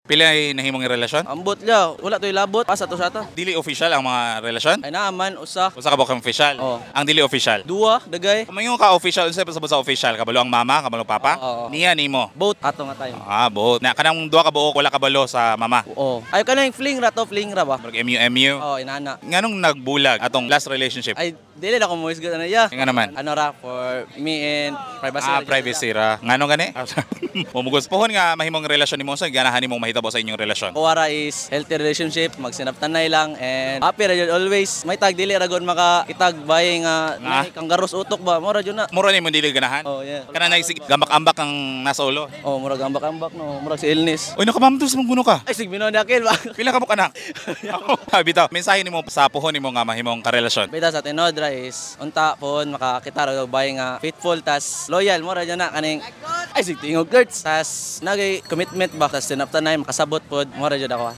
Pila ay nahimong relasyon? Ambot liya, wala to'y labot. Asa to sa ta? Dili official ang mga relasyon? Ay naaman, usa. Usa ka ba kang official? Oo. Ang dili official? Duwa, dagay. Kung maingon ka official, unsa pa sa official? Kabalo ang mama, kabalo papa? Oo. Niya nimo. Both ato nga time. Ah, both. Na kanang duha ka buok wala kabalo sa mama. Oo. Ay kanang fling ra to, fling ra ba? Murag MU MU. Oo, inana. Nganong nagbulag atong last relationship? Ay, dili na ko mo isgot ano ya. Nga naman. Ano ra for me and privacy. Ah, privacy ra. Ngano gani? Mumugos. Pohon nga mahimong relasyon nimo sa ganahan nimong mahitabo sa inyong relasyon. Kuwara is healthy relationship, magsinabtanay lang and happy ra jud always. May tag dili ra gud maka kitag bay nga Nga? Nay kanggaros utok ba, mura jud na. Mura nimo dili ganahan? Oh, yeah. Kana na gambak-ambak ang nasa ulo. Oh, murag ambak-ambak no, murag si illness. Uy, nakamamdos mong guno ka. Ay, sig binon dakil ba. Pila ka mo anak? Bitaw, mensahe nimo sa pohon nimo nga mahimong karelasyon. Bitaw sa tinuod ra is unta pohon makakita ra og bay nga faithful tas loyal, mura jud na kaning ay sig tingog girls tas nagay commitment ba tas sinabtanay makasabot pod, mura jud ako.